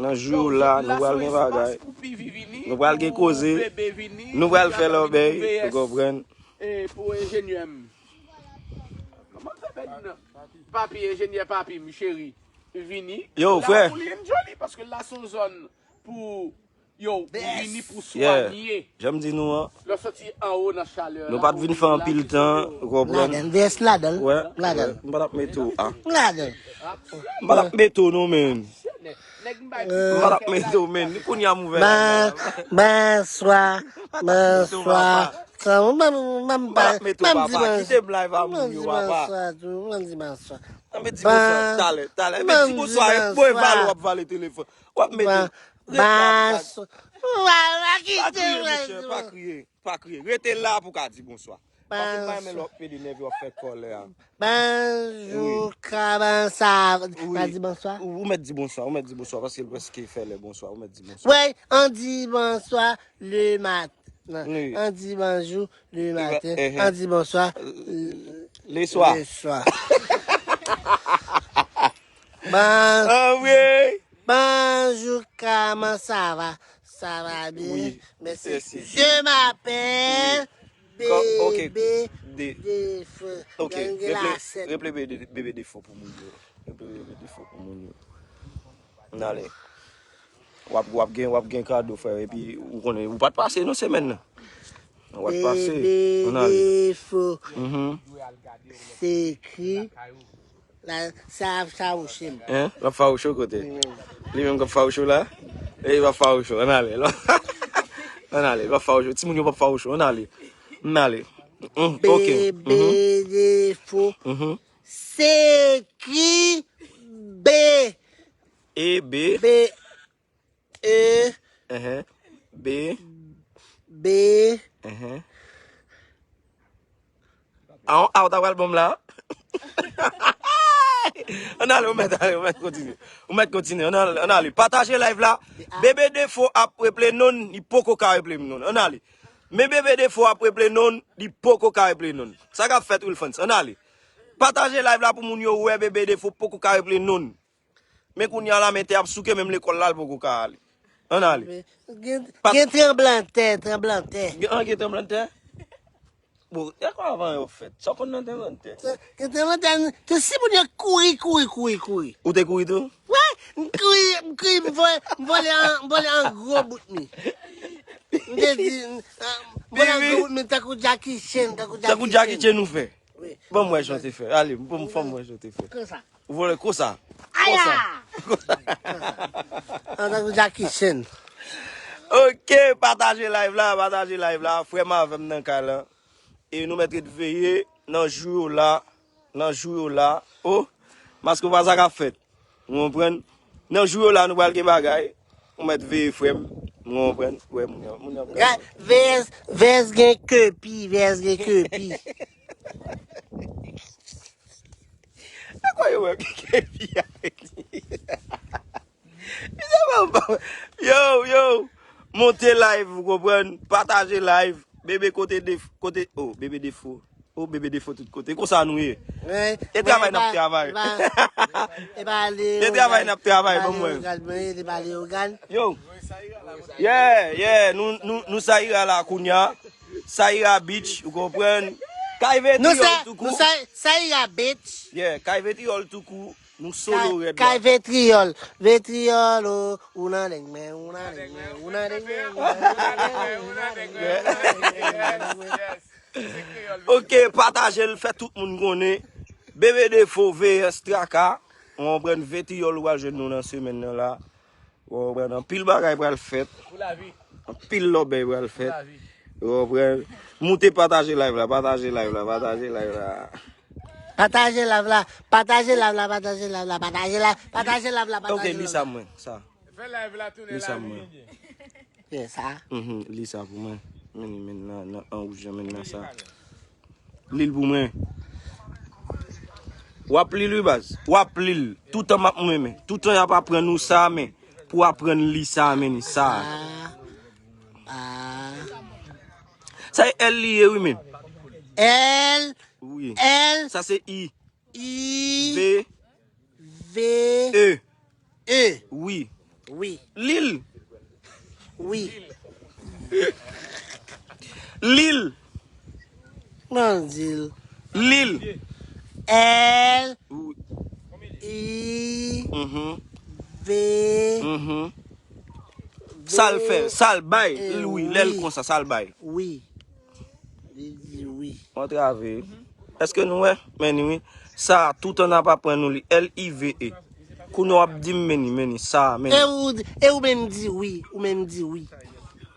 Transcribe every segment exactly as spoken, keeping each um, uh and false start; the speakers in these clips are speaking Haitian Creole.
Nan jou yo la, nou pral gen bagay. Nou pral gen koze. Nou pral fè lòbèy, ou konprann? E pou enjenyè m. Kòman m fè pèdi non? Papi, enjenyè papi m, cheri. Vini. Yo, frè. Pou li enjoy li, paske la se yon zòn pou Yo, ou vini pou swanye. Jan m di nou an. Lè w soti anwo nan chalè la. Nou pa t vin fè anpil tan, ou konprann? Ladan, vès ladan. Wè, ladan. M pa t ap mete w a. Ladan. M pa t ap mete w non, men. M pa t ap mete w, men. Ni kounye a m ouvè la. Bonswa. Bonswa. M pa t ap mete w, papa. Kite m live a moun yo, papa. M pa di bonswa tou, m pa di bonswa. Anben di bonswa talè, talè. Anben di bonswa, e mwen vale w ap vale telefòn. W ap mete. Bas. Ou pa pa kite mwen di. Pa kriye, pa kriye. Rete la pou w ka di bonswa. Paske m pa renmen lè w ap pede nève w ap fè kòlè a. Bonjou, kòman sa va? Pa di bonswa? Ou mèt di bonswa, ou mèt di bonswa paske l prèske fè lè bonswa, ou mèt di bonswa. Wi, an di bonswa le maten. An di bonjou le maten. An di bonswa le swa. Le swa. Bon. Bonjou, kòman sa va? Sa va byen? Mèsi. Je m'appelle Bébé Defo. Ok, reple Bébé Defo pou moun yo. Reple Bébé Defo pou moun yo. N ale. W ap, w ap gen, w ap gen kado, frè. Epi, ou konnen, ou pa t pase non semèn nan. W ap pase. Bébé Defo. Se ki La, sa ap fawouche m. Hein? L ap fawouche w kote? Li menm k ap fawouche w la? E, l ap fawouche w. Ann ale. Ann ale, l ap fawouche w. Timoun yo p ap fawouche w. Ann ale. Ann ale. Hum, ok. Bebe Defo. Se ki be? E, be. Be. E. Enhen. B. B. Enhen. A, a, ou ta pral ban m la? Ann ale, ou mèt ale, ou mèt kontinye. Ou mèt kontinye, ann ale, ann ale. Pataje live la. Bebe Defo ap reple non, li poko ka reple non. Ann ale. Men Bebe Defo ap reple non, li poko ka reple non. Sa k ap fèt, Wilfans? Ann ale. Pataje live la pou moun yo wè Bebe Defo poko ka reple non. Men kounye a la, men tè ap souke, menm lekòl la, l poko ka ale. Ann ale. Gen, gen tranblanntè, tranblanntè. Gen, an, gen tranblanntè? Bon, e kwa avan yo fèt? Sa w konn nan tranblanntè? Gen tranblanntè, tout si moun yo kouri, kouri, kouri, kouri. Ou te kouri tou? Wi, m kouri, m kouri, m vole, m vole an, m vole an gwo bout mi. M te di, m vole an gwo bout mi, tankou Jackie Chan, tankou Jackie Chan. Tankou Jackie Chan ou fè? Ban m wè jan w te fè. Ale, ban m, fè m wè jan w te fè. Konsa. Ou vole konsa. Konsa. An tankou Jackie Chan. Ok, pataje live la, pataje live la. Frè m avè m nan kay la. E nou mèt ret veye nan jou yo la. Nan jou yo la. O, maske pa sa k ap fèt. Ou konprann? Nan jou yo la, nou pral gen bagay. Ou mèt veye, frè m. Ou konprann? Wè, moun yo, moun yo ap gade. Veyès, veyès gen kepi, veyès gen kepi. Sa kwa yo wè gen kepi avèk li? Yo, yo, monte live, ou konprann? Pataje live. Bebe kote de, kote, oh, Bebe Defo. Oh, Bebe Defo tout kote. Konsa nou ye. E travay n ap travay. E travay n ap travay, ban m wè. Yo. Yeah, yeah, nou, nou, nou Sayira la kounye a. Sayira Beach, ou konprann? Kay Vetriyòl toukou. Nou Sayira Beach. Yeah, kay Vetriyòl toukou. Nou solo rèd la. Kay Vetriyòl. Vetriyòl, o, ou nan nèg men, ou nan nèg men, ou nan nèg men, ou nan nèg men, ou nan nèg men. Ok, pataje l, fè tout moun konnen. Bebe Defo, V S Traka. Ou konprann, Vetriyòl ou pral jwenn nou nan semèn nan la. Ou konprann, anpil bagay pral fèt. Anpil lòbèy pral fèt. Ou konprann. Moute pataje live la, pataje live la, pataje live la. Pataje live la, pataje live la, pataje live la, pataje live, pataje live la, pataje live la. Ok, li sa mwen, sa. Li sa mwen. Li sa. Mhm, li sa pou mwen. Men li men nan, nan an wouj lan, men nan sa. Li l pou mwen. W ap li l wi baz. W ap li l. Toutan m ap mwen men. Toutan y ap aprann ou sa men. Pou w aprann li sa men sa. Ah. Ah. Sa e L li ye wi men. L. Wi. L. Sa se I. I. V. V. E. E. Wi. Wi. Lil. Wi. Lil. Mwen di l. Lil. L Wi. I Mhm. V Mhm. Sa l fè, sa l bay, Eh, wi, lè l wi. Konsa, sa l bay. Wi. Li di wi. Antrave. Èske nou wè? Meni wi. Sa, toutan n ap aprann nou li. L I V E. Kounye w ap di m meni, meni, sa, meni. E ou, e ou menm di wi. Ou menm di wi.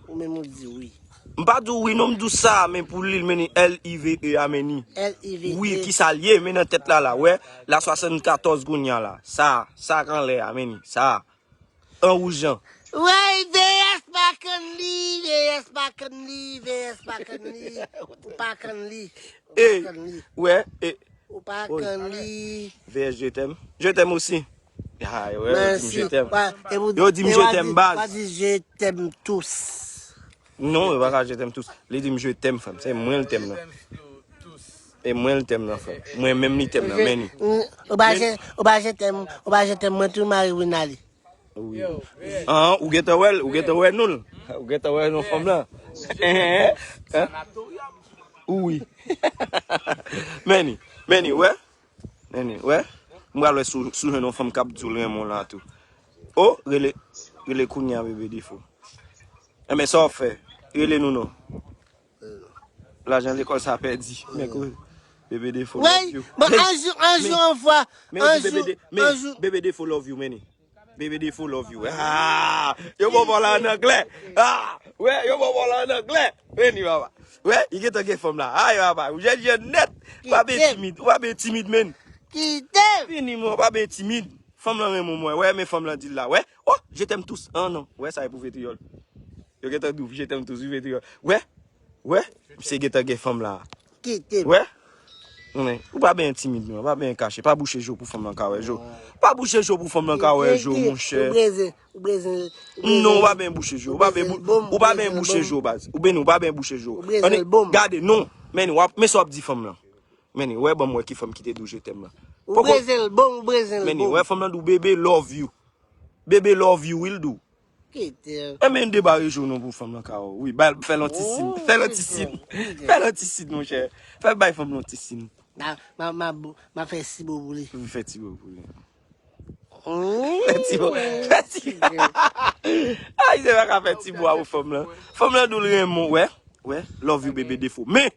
Ou menm ou di wi. M pa di w wi, non, m di w sa, men pou li, meni, L I V E a, meni. L I V E. Wi, ki sa l ye, men nan tèt la, la, wè. La swasannkatòz kounye a la. Sa, sa k anlè a, meni, sa. An wouj an. Wey, V S pa konn li, V S pa konn li, V S pa konn li. Ou pa konn li. Ou E, pa konn li. Wè, e, Ou pa konn li. V S, je t'aime. Je t'aime aussi. Ah, wè, yo di m je t'aime. Yo di m je t'aime, baz. Yo di je t'aime tous. Non, yo pa ka je t'aime tous. Li di m je t'aime, frè m. Se mwen l t'aime nan. E mwen l t'aime nan, frè m. Mwen menm li t'aime nan, meni. Ou pa je, ou pa je t'aime, ou pa je t'aime, mwen tou mari Winali. Wi. An, ou gentan wè l, ou gentan wè nou l. Ou gentan wè nou fanm lan. Hein? Wi. Meni, meni, wè. Meni, wè. M pral wè sou, sou jwenn yon fanm k ap di w l renmen w la tou. O, rele, rele kounye a, bebe defo. Enben, sa w ap fè? Rele nou non. Lajan lekòl sa pèdi. Men kou, bebe defo love Wey, you. Bon, Men, anjou, anjou, anfwa. men ou di Anjou, bebe de, men anjou. Bebe defo love you, meni. Bebe defo love you. Ah, yo bon bon la an anglè. Ah, wè, yo bon bon la an anglè. Meni, papa. Wè, li gentan gen fanm la. Ay, papa, ou jèn jèn nèt. Ou pa ben timid, ou pa ben timid, men. Kite. Fini, mwen, ou pa ben timid. Fanm lan renmen mwen. Wè, men fanm lan di l la. Wè, oh, je t'aime tous. An non. Wè, sa e pou Vetriyòl. Yo gentan di w, je t'aime tous, wi, Vetriyòl. Wè, wè, misye gentan gen fanm la. Kite. Wè. Men, ou pa ben timid, non, pa ben kache, pa bouche je w pou fanm lan ka wè je w. Pa bouche je w pou fanm lan ka wè je w, monchè. Ou breze, ou breze. Non, ou pa ben bouche je w, ou pa ben bou-, ou pa ben bouche je w, baz. Ou ben, ou pa ben bouche je w. Ou breze l bon. Gade, non. Men, w ap, men sa w ap di fanm lan. Men, wè, ban m wè ki fanm ki te di w je t'aime lan. Ou breze l bon, ou breze l Men, bon. Wè, fanm lan di w bebe love you. Bebe love you, wi, l di w. Kite. E men, debare je w non pou fanm lan ka wè w. Wi, ba, fè l yon ti sin. Fè l yon ti sin. Fè l yon ti sin, monchè. Fè bay fanm lan yon ti sin. Ma, ma, ma, ma fè sibo pou li. Fè ti bo pou li. Mm. Fè ti bo. Fè ti. Ay, se pa ka fè ti bo a pou fanm lan. Fanm lan di w l renmen w, wè. Wè, love you, bebe defo. Men,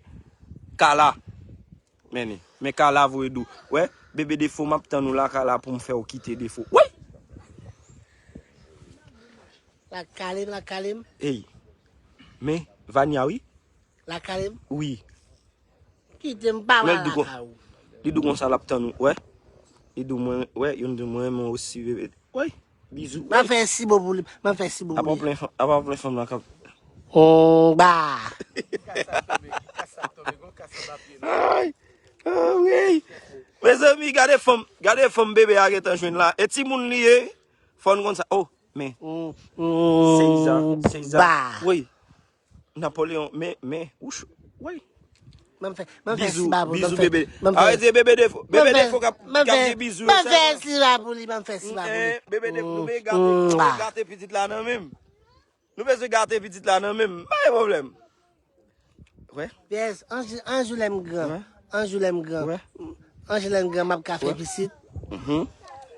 Kala. Men, men Kala voye di w. Wè, bebe defo, m ap tann ou la, Kala, pou m fè w kite defo. Wi! La kalem, la kalem, Ey. Men, Vania, wi. La kalem. Wi. Kite m pa Wè, la l di kon-, ka ou. Li di w konsa l ap tann ou, wè. Li di w mwen, wè, youn di w mwen renmen w osi, bebe. Wè, bizou. Ma fè sibo pou li, ma fè sibo Apa pou w li. plen fanm, apa w plen fanm lan k ap On ba. Ay, ah, wi. Mezanmi, gade fanm, gade fanm bebe a gentan jwenn la. E timoun li ye, fò n konn sa. Oh, men. Mm, Seiza, mm, Seiza. Ba. Wi. Napoleon, men, men, wouch, wi. Mwen fè, mwen fè Bizou, siba pou li, bizou, mwen fè, bebe. mwen A fè, vle di bebe defo, bebe mwen fè, defo k ap, mwen k ap fè, gen bizou. mwen fè siba pou li, mwen fè siba pou Eh, li. bebe defo, Mm, nou bezwen gate, mm, nou bezwen ah. Gate pitit la nan men m. Nou bezwen gate pitit la nan men m. Pa gen pwoblèm. Wè. Yes, anjou, anjou lè m gran. Wè. Anjou lè m gran. Wè. Anjou lè m gran, m ap ka fè Wè. pisit. Mhm.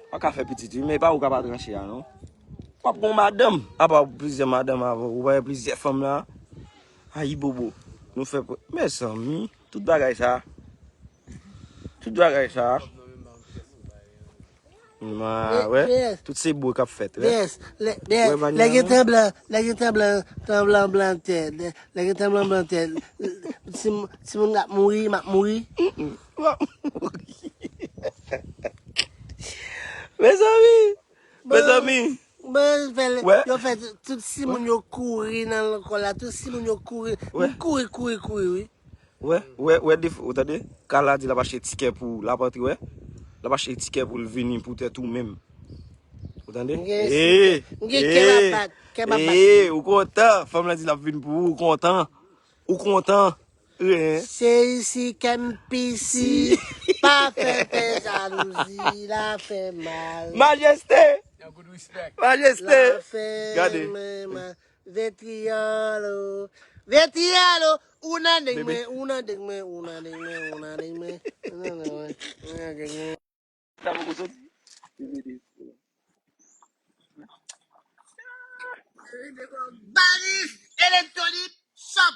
Ou ka fè pitit, wi, men pa ou ka pa tranche a, non. W ap gon madanm. Apa w plizyè madanm avan, ou pa wè plizyè fanm la. Ayi bobo. Nou fè pr-, mezanmi, tout bagay sa. Tout bagay sa. Ma, wè. Tout se bo k ap fèt, wè. Yes, lè, lè, Wè, Vania, lè gen wè. Tranblan, lè gen Tranblan, Tranblan blan tè, lè, lè gen Tranblan blan tè, si, si moun ap mouri, m ap mouri. W ap mouri. Mezanmi, mezanmi. Mwen fè, Wè. Yo fè tout, tout si moun yo kouri nan lekòl la, tout si moun yo kouri, Wè. Kouri, kouri, kouri, wi. Wè, wè, wè, defo, ou tande? Kala di l ap achte tikè pou ou, l ap antre, wè. L ap achte tikè pou l vini poutèt ou menm. Ou tande? M gen, Eh, m gen kè m ap bat, kè m ap bat. Eh, ou kontan? Fanm lan di l ap vin pou ou, ou kontan? Ou kontan? Eh. Se isi kè m pisi, pa fè fè jalouzi, la fè mal. Majeste! Majeste. Gade. Vetrialo. Vetrialo. Ou nan deng mwen, ou nan deng mwen, ou nan deng mwen, ou nan deng mwen. Sa poko soti. Banis Electronic Shop.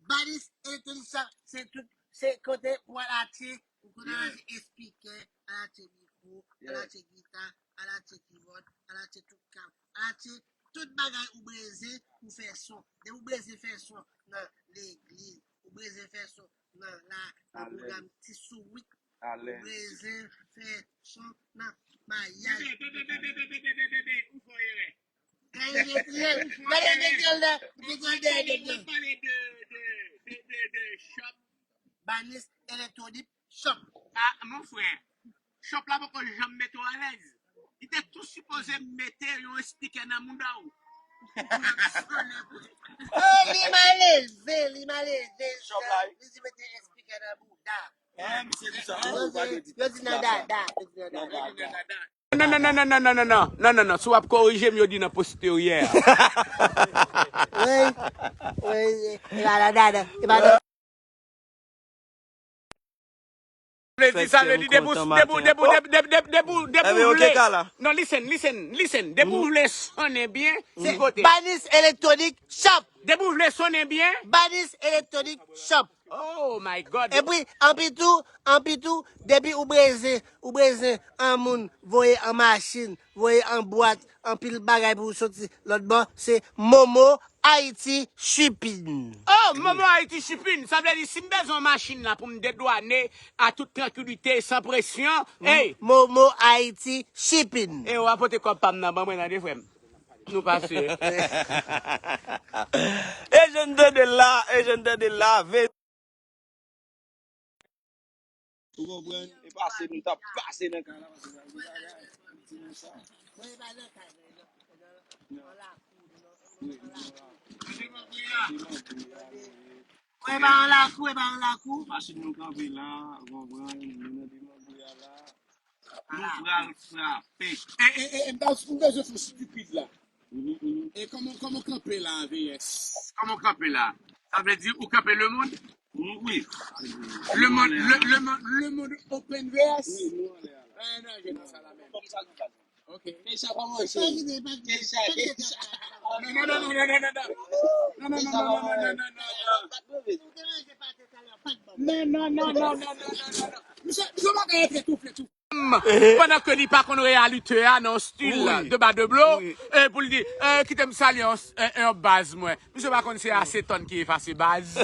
Banis Electronic Shop, se tout, se kote pou al achte, ou konn al achte espikè, al achte mikwo, al achte gita, al achte kibòd, al achte tout kab, al achte tout bagay ou bezwen pou fè son. Depi ou bezwen fè son nan legliz, ou bezwen fè son nan la, nan pwogram ti sourit, ou bezwen fè son nan mayaj. Bebe, bebe, bebe, bebe, bebe, bebe, ou fè erè. Gade Vetrial, gade Vetrial la, Vetrial dèyè Vetrial. Pale de, de, de, de, de shop. Banis Electronic Shop. Ah, mon frè, shop la poko janm mete w alèz. Li te tou sipoze mete yon espikè nan mouda w. Oh, li maleze, li maleze. Shop la, wi. Li di mete espikè nan bouda. Eh, misye di sa. Yo di, yo di nan dada, yo di nan dada. Non, non, non, non, non, non, non, non, non, non, non, non, non, si w ap korije m, yo di nan posteryè. Wi, wi, e pa nan dada, e pa nan. Vle di, sa vle di, depi w, depi w, depi w, depi w, depi w, depi w, depi w vle. Non, listen, listen, listen. Depi w vle sonnen byen, se kote. Banis Electronic Shop. Depi w vle sonnen byen. Banis Electronic Shop. Oh my God. Epi, anpi tou, anpi tou, depi ou bezwen, ou bezwen an moun voye an machin, voye an bwat, anpil bagay pou ou soti lòt bò, se Momo Haiti Shipping. Oh, Momo Haiti Shipping, sa vle di si m bezwen yon machin la pou m dedwane a tout trankilite, san presyon, hey. Momo Haiti Shipping. E w a pote kòb pa m nan ban mwen tande frè m. Nou pase. E jan n tande la, e jan n tande la, ve- Ou konprann? E pase nou t ap pase nan kay la, pase nan kay la, ti moun sa. Wi, nan lakou. Wi, e pa nan lakou, e pa nan lakou. Machin nou kanpe la, ou konprann? Nou nan demanbouya la. Nou pral frape. E, e, e, e, m ta, m bezwen fè stupid la. Mhm, mhm. E kòman, kòman kanpe la, V S? Kòman kanpe la? Sa vle di ou kanpe lemonn? Mm, wi. Lemonn, le, lemonn, lemonn open V S? Wi, nou anlè a la. Eh, non, je nan sa la menm. Kòm sa nou pral. Ok. Keisha, kòman se? Keisha, Keisha. Non, non, non, non. Non, non, non, non, non, non, non, non, non. Non, non, non, non, non, non, non, non. Misye, misye pa ka antre tou, tou. Pandan ke li pa konn reyalite a nan stil de ba de blo, e pou l di, e, kite m salye yon, yon, yon baz mwen. Misye pa konn se asetòn ki efase baz.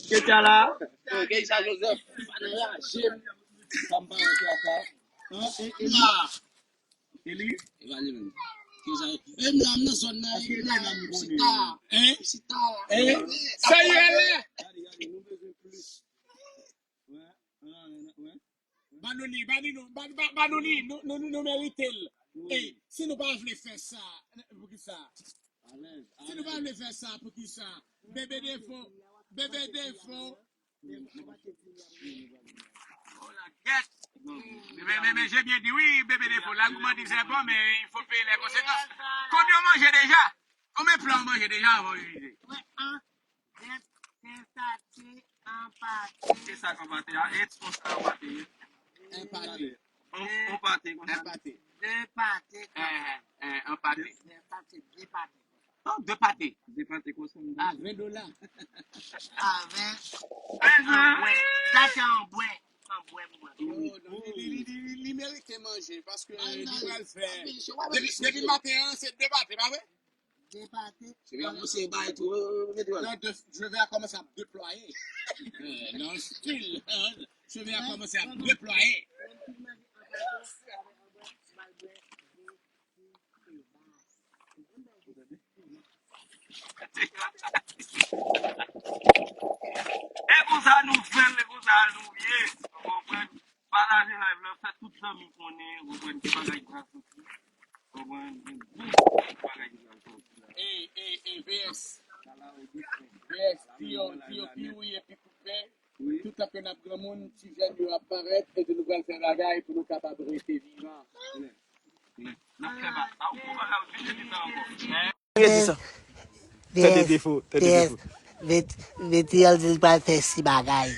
Kèt la, Keisha Joseph, pa nan raje m. Sa m pa rantre ak sa. An, e, e li. E li? E pa li menm. Keisha, e m la, m nan zòn nan, e m la, m chita. Hein? Chita. Hein? Sa y ale? Gade, gade, nou bezwen plis. Wè, wè, wè. Ba nou li, ba li nou, ba, ba, ba nou li, nou, nou, nou, nou merite l. Wi. Ey, si nou pa vle fè sa, poukisa? Alèz, alèz. Si nou pa vle fè sa, poukisa? Bebe Defo, Bebe Defo. Oh, la gèt. Men, men, men, j'ai bien dit, oui, Bebe Defo, la goumandise est bonne, mais il faut payer les conséquences. Konbyen w manje deja? Konbyen pla w manje deja avan w rive? Wè, an. Tentative anpate. Se sa k anpate a? E sa anpate ye? Anpate. On, on pate konsa. Anpate. De pate konsa. Eh, eh, anpate. De, sa se de pate. Oh, de pate. De pate konsa. A ven dola. A ven. An bwè. Sa se an bwè. An bwè, bwè. Oh, non, li, li, li, li, li merite manje paske li pral fè. Depi, depi maten an, se de pate, pa vre? Depate. Se pa pou se bay tou, mete wè. Nan de, je vais commencer à déployer. Euh, nan stil, hein, je vais commencer à déployer. E konsa nou fè l, e konsa nou ye. Ou konprann? Pataje live la, fè tout zanmi konnen, ou konprann, ki bagay ki pral soti. Ou konprann, gen gwo bagay ki pral soti la. Ey, ey, ey, V S. V S, T O, T O P, wi, epi koupe. Tout tan ke n ap granmoun, ti jèn yo ap parèt, epi nou pral fè bagay pou nou kapab rete vivan. Tande defo, tande defo. Veti al di l pral fè si bagay.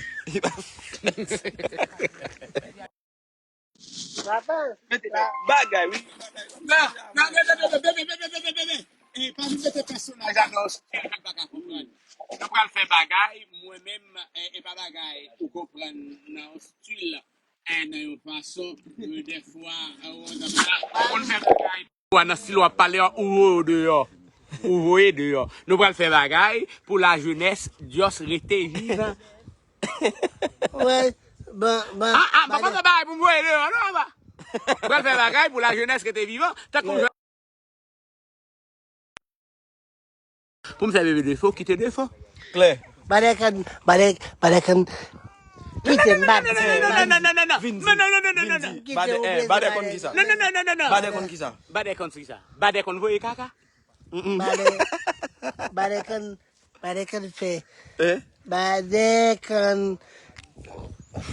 Bagay, wi. Non, non, non, non, non, bebe, bebe, bebe, bebe. E pa vin mete pèsonaj a nan yon stil ke l pa ka konprann. Nou pral fè bagay, mwen menm, e, e pa bagay ou konprann nan yon stil, e nan yon fason, e dèfwa, e, ou konn fè bagay. Nan stil w ap pale a, ou voye yo deyò. Ou voye deyò. Nou pral fè bagay pou lajenès just rete vivan. Wè, bon, bon. Ah, ah, pa fè bagay pou m voye deyò, non, papa. Pral fè bagay pou lajenès rete vivan. Tankou jwè. Pou m fè bebe defo, kite defo. Klè. Badè konn, badè, badè konn. Kite m, badè. Vin di. Badè, eh, badè konn ki sa? Non, non, non, non, non, non. Badè konn ki sa? Badè konn ki sa? Badè konn voye kaka? Badè, badè konn, badè konn fè. Badè konn.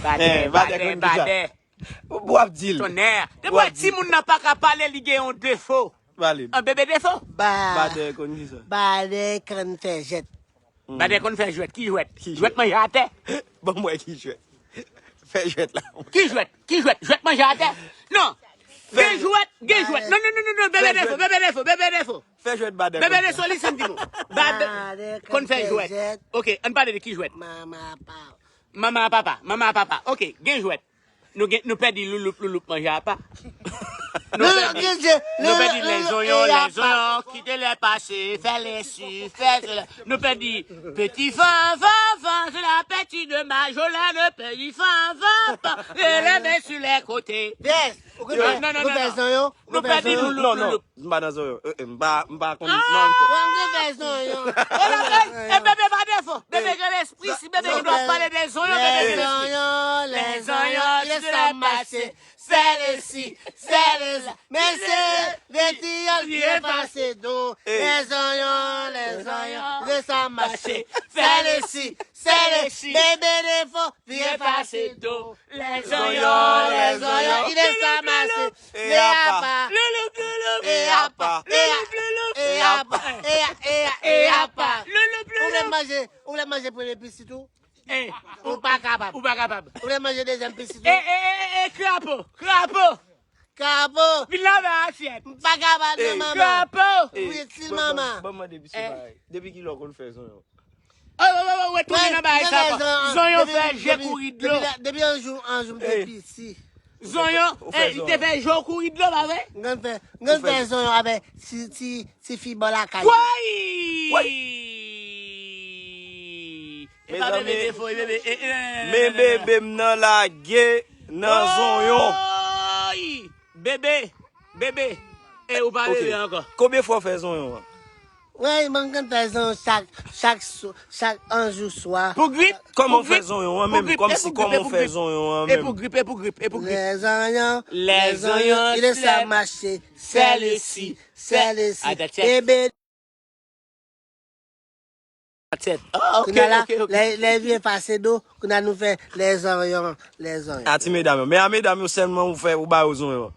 Badè, badè, badè. W ap di l. Tonnè. Depi w wè timoun nan pa ka pale, li gen yon defo. Pale. An bebe defo. Badè konn ki sa? Badè konn fè jwèt. Badè konn fè jwèt. Ki jwèt? Jwèt manje atè. Ban m wè ki jwèt. Fè jwèt la. Ki jwèt? Ki jwèt? Jwèt manje atè? Non. Gen jwèt, gen jwèt. Non, non, non, non, non, bebe defo, bebe defo, bebe defo. Fè jwèt badè. Bebe defo, listen ti mo. Badè konn fè jwèt. Ok, ann pale de ki jwèt? Manman a papa. Manman a papa, manman a papa. Ok, gen jwèt. Nou gen, nou pèdi louloup, louloup manje apa. Nou pèdi, nou pèdi lèzonyon, lèzonyon, kite lè pase, fè lèsi, fè sela. Nou pèdi peti fan, fan, fan, se la peti de majola, nou pèdi fan, fan, fan, e lè men sou lè kote. Yes! Ou konn fè, ou konn fè zonyon? Nou pèdi louloup, louloup. M pa nan zonyon. Eh, eh, m pa, m pa konn non ankò. Mwen gen fè zonyon. E la, e, e bebe pa defo. Bebe gen lespri. Si bebe gen dwa pale de zonyon, bebe gen lespri. Zonyon, lè zonyon, ki de sa mache. Sèl e si, sèl e si. Men se de tiyòl ki efase don. Lè zonyon, lè zonyon, ki de sa mache. Sèl e si, sèl e si. Bebe defo, ki efase don. Lè zonyon, lè zonyon, ki de sa mache. E apa. Louloup, louloup. E apa. E apa. E apa. E apa. Louloup, louloup. Ou vle manje, ou vle manje premye pisit ou? Ou pa kapab. Ou pa kapab. Ou vle manje dezyèm pisit ou? E, e, e, e, krapo, krapo. Krapo. Vin lave asyèt. M pa kapab non, manman. Krapo. Wi, ti manman. Ban m mande pitit bagay. Depi kilè w konn fè zonyon? Oh, oh, oh, oh, retounen nan bagay sa ankò. Zonyon fè je kouri dlo. Depi yon jou, yon jou m te piti. Zonyon, eh, li te fè je kouri dlo, pa vre? M konn fè, m konn fè zonyon avèk ti, ti, ti fi bò lakay. Woy! E pa bebe defo, e bebe, e, e, men bebe m nan lage nan zonyon. Bebe, bebe, e ou pa bebe ankò. Konbyen fwa w fè zonyon an? Wi, mwen konn fè zonyon chak, chak, chak yon jou swa. Pou grip? Kòman w fè zonyon an menm? Kòmsi kòman w fè zonyon an menm? E pou grip, e pou grip, e pou grip. Lè zonyon, lè zonyon, ki de sa mache. Sèl e si, sèl e si. Bebe. Kounye a la, lè, lè vye pase do, kounye a nou fè lè zonyon, lè zonyon. A ti medam yo. Men a medam yo sèlman ou fè, ou ba yo zonyon.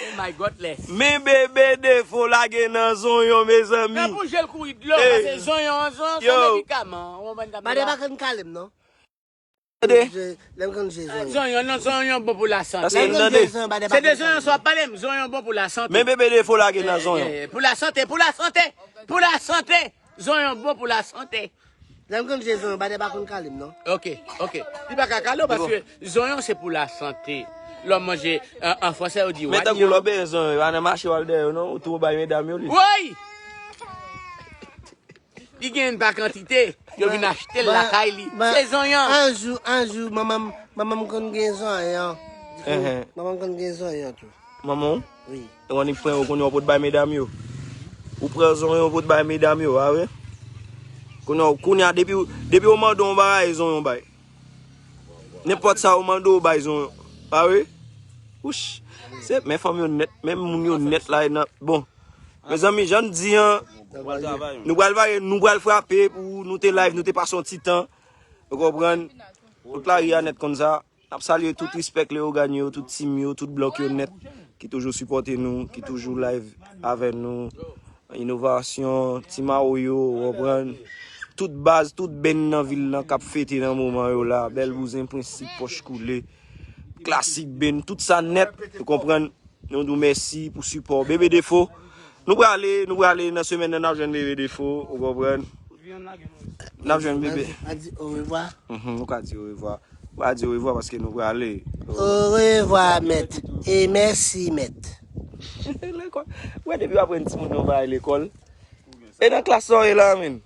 Oh my goodness. Men bebe defo lage nan zonyon, mezanmi. Nan pou je l kouri dlo, pase zonyon, zonyon se medikaman. Ou konprann sa m di la? Badè pa konn kale m non. Tande. Lè m konn je zonyon. Zonyon, non, zonyon bon pou lasante. Èske nou tande? Se de zonyon sa w ap pale m, zonyon bon pou lasante. Men bebe defo lage nan zonyon. Eh, eh, pou lasante, pou lasante, pou lasante. Zonyon bon pou lasante. Lè m konn je zonyon, badè pa konn kale m non. Ok, ok. Li pa ka kale w paske zonyon se pou lasante. Lè w manje, an, an fransè yo di wanyan. Men tankou lè w bezwen zonyon, pa nan mache w al dèyè yo non, ou tou bay medam yo li. Woy! Li gen pa kantite, yo vin achte l lakay li. Se zonyon. Yon jou, yon jou, manman m, manman m konn gen zonyon. Manman m konn gen zonyon tou. Manman w? Wi. Ou konn li pran yo, kounye a w pot bay medam yo. Ou pran zonyon w pot bay medam yo, pa vre? Kounye a, kounye a, depi, depi yo mande w yon bagay, zonyon w bay. Nenpòt sa yo mande w, bay zonyon. Pa vre? Wouch. Se, men fanm yo nèt, men moun yo nèt la, nan, bon. Mezanmi, jan n di an, nou pral travay, nou pral frape pou nou te live, nou te pase yon ti tan. Ou konprann? Tout lari a nèt konn sa. N ap salye tout respè Leogane yo, tout team yo, tout blòk yo nèt, ki toujou sipòte nou, ki toujou live avè nou. Inovasyon, Ti Mawo yo, ou konprann? Tout baz, tout benn nan vil lan k ap fete nan moman yo la. Bèl Bouzen, Prensip, Pòch Koule, Klasik Benn, tout sa nèt, ou konprann? Nou di w mèsi pou sipò. Bebe Defo, nou prale, nou prale nan semèn nan, n ap jwenn Bebe Defo, ou konprann? N ap jwenn Bebe. A di orevwa. Mhm, nou ka di orevwa. Nou ka di orevwa paske nou prale. Orevwa, mèt. E mèsi, mèt. Lekòl. Wè, depi w aprann timoun nan bay lekòl. E nan klas sa w ye la, menm?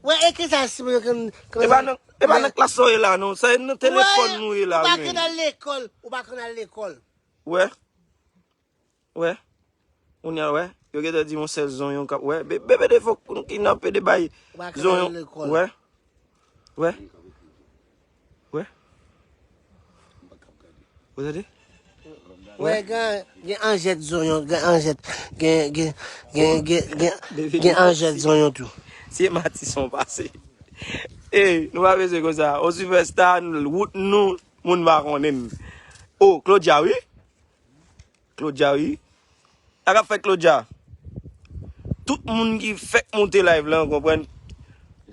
Wè, e ki sa, si mwen kan... E pa nan, e pa nan klas sa w ye la, non. Sa e nan telefòn nou ye la, ou pa menm. Ou pa konn al lekòl. Ou pa konn al lekòl. Wè. Wè. Kounye a, wè. Yo gentan di yon sèl zonyon k ap, wè. Be-, Bebe Defo, nou kidnape de bay. Ou pa konn al lekòl. Zonyon. Wè. Wè. Wè. Ou tande? Wè, gen, gen anjèt zonyon, gen anjèt, gen, gen, gen, gen, gen, gen anjèt zonyon tou. Se Matison pase. Ey, nou pa bezwen konsa. O Superstar, wout nou, moun pa konnen. O, Claudia, wi. Claudia, wi. Sa k ap fèt, Claudia? Tout moun ki fèk monte live lan, konprann?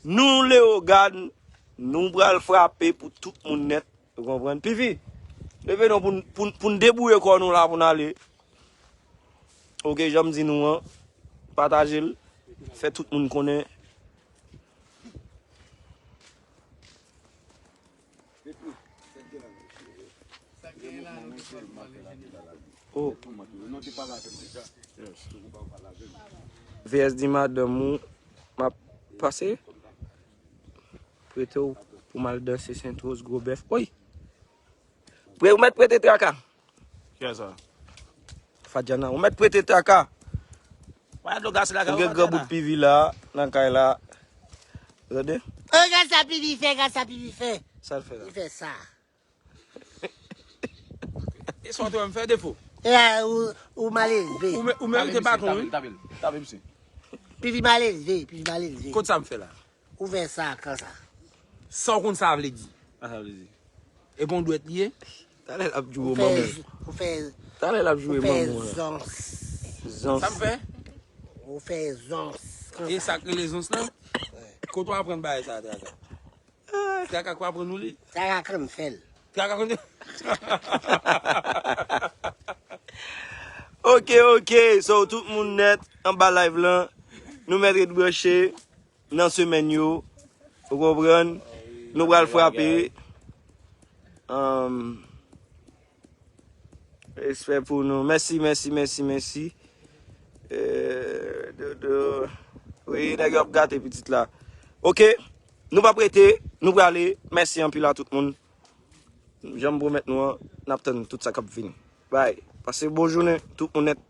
Nou, Leogane, nou pral frape pou tout moun nèt, ou konprann? Pivi, leve non pou n, pou n, pou n debouye kò nou la, pou n ale. Oke, jan m di nou an, pataje l, fè tout moun konnen. Oh. V S di madanm ou, m ap pase prete w pou m al danse Sentwòz, gwo bèf. Oy! Pre-, ou mèt prete traka. Kiyès sa? Fadjana, ou mèt prete traka. Ou gen gran bout Pivi la, nan kay la. Tande? Oh, gad sa Pivi fè, gad sa Pivi fè. Sa l fè la? Li fè sa. E sa w te wè m fè, Defo? E a, ou, ou mal elve. Ou me-, ou merite baton, wi. Tape l, tape l, tape l, tape l, mesye. Pivi mal elve, Pivi mal elve. Kot sa m fè la? Ou fè sa, kan sa? Sa w konn sa vle di? Sa sa vle di? E bon dwèt li ye? Talè l ap joure manman. Ou fè, ou fè, talè l ap joure manman. Ou fè zons. Zons. Sa m fè? Ou fè zons. E sa k rele zons lan? Wi. Kote w aprann bagay sa, Traka? Traka k aprann ou li? Traka konn fè l. Traka konn. Oke, oke. So, tout moun nèt anba live lan. Nou mèt ret branche nan semèn yo. Ou konprann? Nou pral frape. Um, Respè pou nou. Mèsi, mèsi, mèsi, mèsi. Eh, Dodo. Wi, nèg yo ap gate pitit la. Oke. Nou p ap rete. Nou prale. Mèsi anpil a tout moun. Jan m pwomèt nou an, n ap tann tout sa k ap vini. Bye. Pase bon jounen, tout moun nèt.